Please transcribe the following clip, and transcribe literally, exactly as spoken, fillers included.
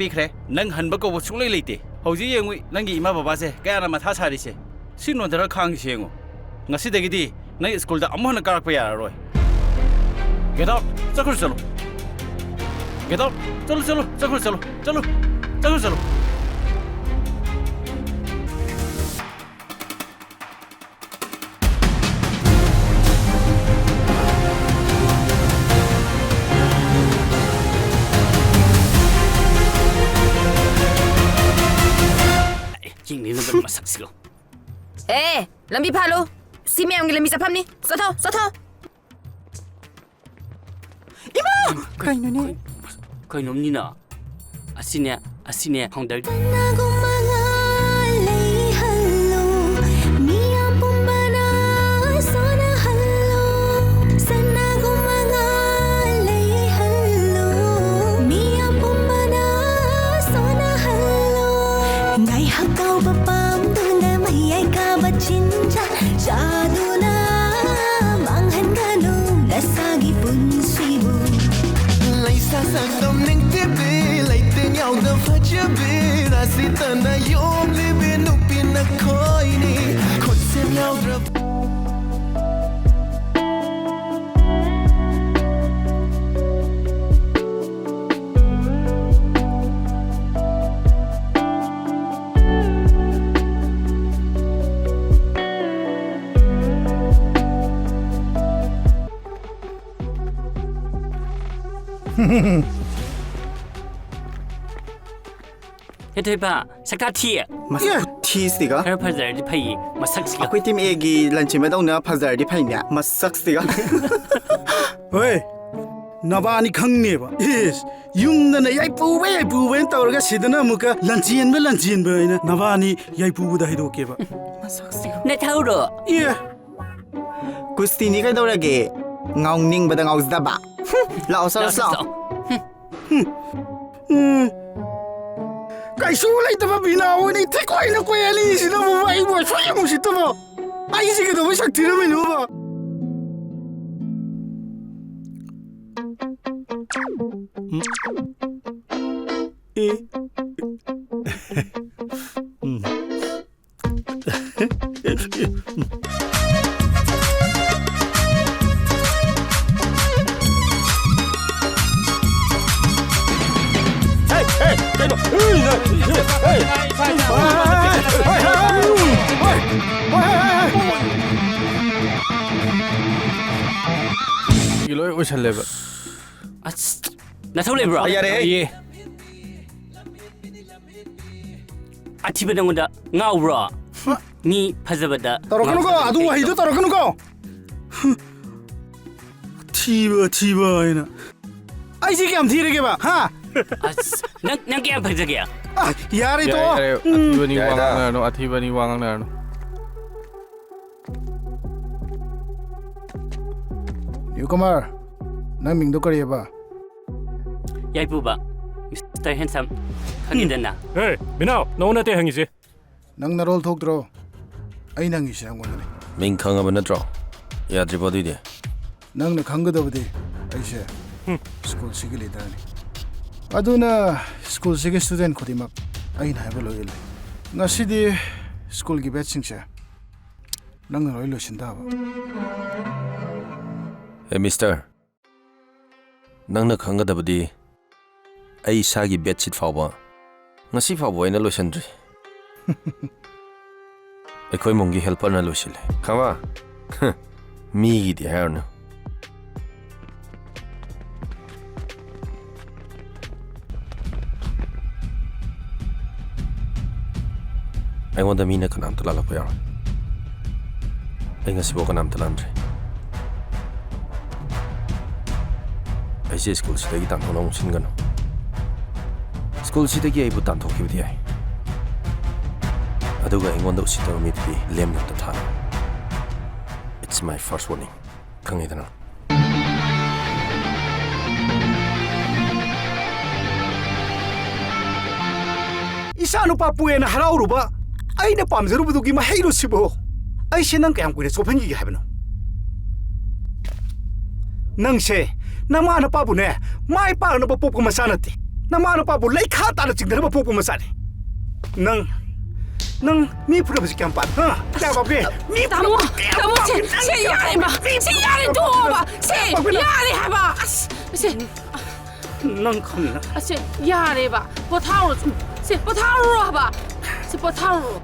ꯄꯤꯈ꯭ꯔꯦ꯫ ꯅꯪ ꯍꯟꯕ ꯀꯧꯕ ꯁꯨꯡꯂꯩ ꯂꯩꯇꯦ꯫ ꯍꯧꯖꯤꯛ ꯌꯦꯡꯉꯨ, ꯅꯪꯒꯤ ꯏꯃꯥ ꯕꯕꯥꯁꯦ ꯀꯌꯥꯅ ꯃꯊꯥ ꯁꯥꯔꯤꯁꯦ꯫ ꯁꯤ ꯅꯣꯟꯊꯔ ꯈꯥꯡꯉꯤꯁꯦ ꯌꯦꯡꯉꯨ꯫ ꯉꯁꯤꯗꯒꯤꯗꯤ ꯅꯪ ꯁ꯭ꯀꯨꯜꯗ ꯑꯃꯨꯛ ꯍꯟꯅ ꯀꯥꯔꯛꯄ ꯌꯥꯔꯔꯣꯏ꯫ Get out! ꯆꯠꯈ꯭ꯔꯣ, ꯆꯠꯂꯣ꯫ Get out! ꯆꯠꯂꯣ, ꯆꯠꯂꯣ, ꯆꯠꯈ꯭ꯔꯣ, ꯆꯠꯂꯣ, ꯆꯠꯂꯣ, ꯆꯠꯈ꯭ꯔꯣ, ꯆꯠꯂꯣ꯫ ꯌꯦꯡꯅꯤꯡꯗꯕ ꯃꯁꯛꯁꯤꯒ꯫ ꯑꯦ, ꯂꯝꯕꯤ ꯐꯥꯜꯂꯨ꯫ ꯁꯤ ꯃꯌꯥꯝꯒꯤ ꯂꯝꯕꯤ ꯆꯠꯐꯝꯅꯤ꯫ ꯆꯠꯊꯣ, ꯆꯠꯊꯣ꯫ ꯏꯃꯥ! ꯀꯩꯅꯣꯅꯦ? ꯀꯩꯅꯣꯝꯅꯤꯅ꯫ ꯑꯁꯤꯅꯦ, ꯑꯁꯤꯅꯦ, founder꯫ ꯁꯅꯥꯒꯨꯝꯕ ꯉꯥ ꯂꯩꯍꯜꯂꯨ, ꯃꯤꯌꯥꯝ ꯄꯨꯝꯕꯅ ꯁꯣꯟꯅꯍꯜꯂꯨ꯫ ꯁꯅꯥꯒꯨꯝꯕ ꯉꯥ ꯂꯩꯍꯜꯂꯨ, ꯃꯤꯌꯥꯝ ꯄꯨꯝꯕꯅ ꯁꯣꯟꯅꯍꯜꯂꯨ꯫ ꯉꯥꯏꯍꯥꯛ ꯇꯧꯕ ꯄꯥꯝꯗꯨꯅ ꯃꯌꯥꯏ ꯀꯥꯕ ꯆꯤꯟꯖꯥꯛ ꯆꯥꯗꯨꯅ ꯃꯥꯡꯍꯟꯒꯅꯨ ꯅꯁꯥꯒꯤ ꯄꯨꯟꯁꯤꯕꯨ꯫ ꯂꯩꯁꯥ ꯁꯪꯗꯝ ꯅꯤꯡꯊꯤꯕꯤ, ꯂꯩꯇꯦꯡ ꯌꯥꯎꯗ ꯐꯖꯕꯤ, ꯔꯥꯁꯤ ꯇꯅ ꯌꯣꯝꯂꯤꯕꯤ ꯅꯨꯄꯤ ꯅꯈꯣꯏꯅꯤ꯫ ꯈꯨꯠꯁꯦꯝ ꯌꯥꯎꯗ꯭ꯔꯕ ꯍꯦ ꯊꯣꯏꯕ, ꯁꯛꯇꯥ ꯊꯤ꯫ ꯃꯁꯛ ꯊꯤꯁꯤꯒ꯫ ꯈꯔ ꯐꯖꯔꯗꯤ ꯐꯩꯌꯦ, ꯃꯁꯛꯁꯤꯒ꯫ ꯑꯩꯈꯣꯏ team A ꯒꯤ ꯂꯟꯆꯦꯟꯕꯗꯧꯅ ꯐꯖꯔꯗꯤ ꯐꯩꯅꯦ, ꯃꯁꯛꯁꯤꯒ꯫ ꯍꯣꯏ, ꯅꯕꯥꯅꯤ ꯈꯪꯅꯦꯕ꯫ ꯏꯁ, ꯌꯨꯝꯗꯅ ꯌꯥꯏꯄꯨꯕ ꯌꯥꯏꯄꯨꯕꯅ ꯇꯧꯔꯒ ꯁꯤꯗꯅ ꯑꯃꯨꯛꯀ ꯂꯟꯆꯦꯟꯕ ꯂꯟꯆꯦꯟꯕ ꯍꯥꯏꯅ ꯅꯕꯥꯅꯤ ꯌꯥꯏꯄꯨꯕꯗ ꯍꯥꯏꯗꯣꯛꯀꯦꯕ꯫ ꯃꯁꯛꯁꯤꯒ꯫ ꯅꯊꯧꯔꯣ? ꯑꯦ, ꯀꯨꯁꯇꯤꯅꯤ ꯀꯩꯗꯧꯔꯒꯦ? ꯉꯥꯎꯅꯤꯡꯕꯗ ꯉꯥꯎꯖꯕ꯫ ꯍꯨꯝ, ꯂꯥꯛꯑꯣ, ꯆꯠꯂꯁꯤ ꯂꯥꯛꯑꯣ, ꯂꯥꯛꯑꯣ꯫ ꯆꯠꯂꯣ꯫ ꯍꯨꯝ꯫ ꯎꯝ꯫ ꯀꯩꯁꯨ ꯂꯩꯇꯕ ꯕꯤꯅꯥꯎꯅꯤ ꯊꯤꯀꯣꯏꯅ ꯀꯣꯏ ꯑꯅꯤꯁꯤꯅꯕꯨ ꯑꯩꯕꯨ ꯑꯁꯨꯛ ꯌꯥꯝ ꯎꯁꯤꯠꯇꯕ꯫ ꯑꯩꯁꯤ ꯀꯩꯗꯧꯕꯩ ꯁꯛ ꯊꯤꯔꯝꯃꯤꯅꯣꯕ? ꯎꯝ꯫ ꯎꯝ꯫ ꯍꯦ, ꯍꯦ, ꯀꯩꯅꯣ? ꯍꯦ, ꯍꯦ, ꯍꯦ, ꯍꯦ꯫ ꯂꯣꯏ ꯑꯣꯏꯁꯜꯂꯦꯕ꯫ ꯑꯁ, ꯅꯊꯧ ꯂꯩꯕ꯭ꯔꯣ? ꯌꯥꯔꯦ, ꯍꯦ꯫ ꯏꯌꯦ꯫ ꯑꯊꯤꯕ ꯅꯪꯉꯣꯟꯗ ꯉꯥꯎꯕ꯭ꯔꯣ? ꯃꯤ ꯐꯖꯕꯗ ꯇꯧꯔꯛꯀꯅꯨꯀꯣ, ꯉꯥꯎꯖꯕ ꯑꯗꯨ ꯀꯩ ꯋꯥꯍꯩꯗꯣ ꯇꯧ-? ꯇꯧꯔꯛꯀꯅꯨꯀꯣ꯫ ꯊꯤꯕ, ꯊꯤꯕ ꯍꯥꯏꯅ꯫ ꯑꯩꯁꯦ ꯀꯌꯥꯝ ꯊꯤꯔꯒꯦꯕ, ꯍꯥ? ꯑꯁ, ꯅꯪ, ꯅꯪ ꯀꯌꯥꯝ ꯐꯖꯒꯦ? ꯑ, ꯌꯥꯔꯦ, ꯌꯥꯔꯦ, ꯇꯣꯛꯑꯣ꯫ ꯌꯥꯔꯦ, ꯎꯝ꯫ ꯑꯊꯤꯕꯅꯤ, ꯋꯥ ꯌꯥꯔꯦꯗ꯫ ꯉꯥꯡꯅꯔꯅꯨ, ꯑꯊꯤꯕꯅꯤ, ꯋꯥ ꯉꯥꯡꯅꯔꯅꯨ꯫ ꯅ꯭ꯌꯨꯀꯃꯔ, ꯅꯪ ꯃꯤꯡꯗꯣ ꯀꯔꯤꯑꯕ? ꯌꯥꯏꯄꯨꯕ, ꯃꯤꯁꯇꯔ ꯍꯦꯟꯁꯝ, ꯈꯪꯉꯤꯗꯅ? ꯍꯦ, ꯃꯤꯅꯥꯎ, ꯅꯉꯣꯟꯗ ꯅꯠꯇꯦ ꯍꯪꯉꯤꯁꯦ꯫ ꯅꯪ ꯅꯔꯣꯜ ꯊꯣꯛꯇ꯭ꯔꯣ? ꯑꯩꯅ ꯍꯪꯉꯤꯁꯦ ꯅꯪꯉꯣꯟꯗꯅꯤ꯫ ꯃꯤꯡ ꯈꯪꯉꯕ ꯅꯠꯇ꯭ꯔꯣ? ꯌꯥꯗ꯭ꯔꯤꯕꯣ ꯑꯗꯨꯏꯗꯤ? ꯅꯪꯅ ꯈꯪꯒꯗꯕꯗꯤ ꯑꯩꯁꯦ ꯍꯨꯝ꯫ ꯁ꯭ꯀꯨꯜꯁꯤꯒꯤ ꯂꯤꯗꯔꯅꯤ꯫ ꯑꯗꯨꯅ ꯁ꯭ꯀꯨꯜꯁꯤꯒꯤ ꯁ꯭ꯇꯨꯗꯦꯟ ꯈꯨꯗꯤꯡꯃꯛ ꯑꯩꯅ ꯍꯥꯏꯕ ꯂꯣꯏ ꯏꯜꯂꯤ꯫ ꯉꯁꯤꯗꯤ ꯁ꯭ꯀꯨꯜꯒꯤ ꯕꯦꯠꯁꯤꯡꯁꯦ ꯅꯪꯅ ꯂꯣꯏ ꯂꯣꯏꯁꯤꯟ ꯇꯥꯕ꯫ ꯑꯦ, ꯃꯤꯁꯇꯔ, ꯅꯪꯅ ꯈꯪꯒꯗꯕꯗꯤ ꯑꯩ ꯏꯁꯥꯒꯤ ꯕꯦꯠꯁꯤꯠ ꯐꯥꯎꯕ ꯉꯁꯤ ꯐꯥꯎꯕ ꯑꯩꯅ ꯂꯣꯏꯁꯤꯟꯗ꯭ꯔꯤ꯫ ꯑꯩꯈꯣꯏ ꯏꯃꯨꯡꯒꯤ ꯍꯦꯜꯄꯔꯅ ꯂꯣꯏꯁꯤꯜꯂꯦ꯫ ꯈꯪꯉꯕ? ꯃꯤꯒꯤꯗꯤ ꯍꯥꯏꯔꯨꯅꯨ꯫ ꯑꯩꯉꯣꯟꯗ ꯃꯤꯅ ꯀꯅꯥꯝꯇ ꯂꯥꯜꯂꯛꯄ ꯌꯥꯎꯔꯣꯏ꯫ ꯑꯩ ꯉꯁꯤꯐꯥꯎ ꯀꯅꯥꯝꯇ ꯂꯥꯟꯗ꯭ꯔꯤ꯫ ꯑꯩꯁꯦ ꯁ꯭ꯀꯨꯜꯁꯤꯗꯒꯤ ꯇꯥꯟꯊꯣꯛꯅꯕ ꯑꯃꯨꯛ ꯁꯤꯟꯒꯅꯨ꯫ ꯁ꯭ꯀꯨꯜꯁꯤꯗꯒꯤ ꯑꯩꯕꯨ ꯇꯥꯟꯊꯣꯛꯈꯤꯕꯗꯤ ꯌꯥꯏ, ꯑꯗꯨꯒ ꯑꯩꯉꯣꯟꯗ ꯎꯁꯤꯠꯇꯕ ꯃꯤꯗꯨꯗꯤ ꯂꯦꯝꯅ ꯑꯝꯇ ꯊꯥꯔꯣꯏ꯫ It's my first warning. ꯈꯪꯉꯤꯗꯅ? ꯏꯆꯥ ꯅꯨꯄꯥ ꯄꯣꯛꯑꯦꯅ ꯍꯔꯥꯎꯔꯨꯕ ꯑꯩꯅ ꯄꯥꯝꯖꯔꯨꯕꯗꯨꯒꯤ ꯃꯍꯩꯔꯣ ꯁꯤꯕꯣ? ꯑꯩꯁꯦ ꯅꯪ ꯀꯌꯥꯝ ꯀꯨꯏꯅ ꯆꯣꯞꯍꯟꯈꯤꯒꯦ ꯍꯥꯏꯕꯅꯣ? ꯅꯪꯁꯦ ꯅꯃꯥ ꯅꯄꯥꯕꯨꯅꯦ ꯃꯥꯏ ꯄꯥꯛꯅꯕ ꯄꯣꯛꯄ ꯃꯆꯥ ꯅꯠꯇꯦ꯫ ꯅꯃꯥ ꯅꯄꯥꯕꯨ ꯂꯩꯈꯥ ꯇꯥꯅ ꯆꯤꯡꯅꯔꯝꯕ ꯄꯣꯛꯄ ꯃꯆꯥꯅꯤ꯫ ꯅꯪ, ꯅꯪ ꯃꯤ ꯐꯨꯅꯕꯁꯤ ꯀꯌꯥꯝ ꯄꯥꯝꯃꯤ? ꯍꯥ? ꯀꯌꯥꯝ ꯄꯥꯝꯃꯤ? ꯃꯤ ꯇꯥꯃꯣ, ꯐꯨꯅꯕ ꯀꯌꯥꯝ ꯇꯥꯃꯣ, ꯁꯦ, ꯄꯥꯝꯃꯤ? ꯅꯪ ꯁꯦ, ꯀꯌꯥꯝ ꯌꯥꯔꯦꯕ꯫ ꯄꯥꯝꯃꯤ? ꯁꯦ, ꯌꯥꯔꯦ, ꯇꯣꯛꯑꯣꯕ꯫ ꯁꯦ, ꯀꯌꯥꯝ ꯄꯥꯝꯃꯤ ꯅꯪ? ꯌꯥꯔꯦ ꯍꯥꯏꯕ꯫ ꯑꯁ, ꯁꯦ, ꯅꯪ ꯈꯪꯉꯤꯅ? ꯑꯁꯦ, ꯌꯥꯔꯦꯕ꯫ ꯄꯣꯊꯥꯔꯣ ꯁꯨꯝ꯫ ꯁꯦ, ꯄꯣꯊꯥꯔꯨꯔꯣ ꯍꯥꯏꯕ꯫ ꯁꯦ, ꯄꯣꯊꯥꯔꯨꯔꯣ꯫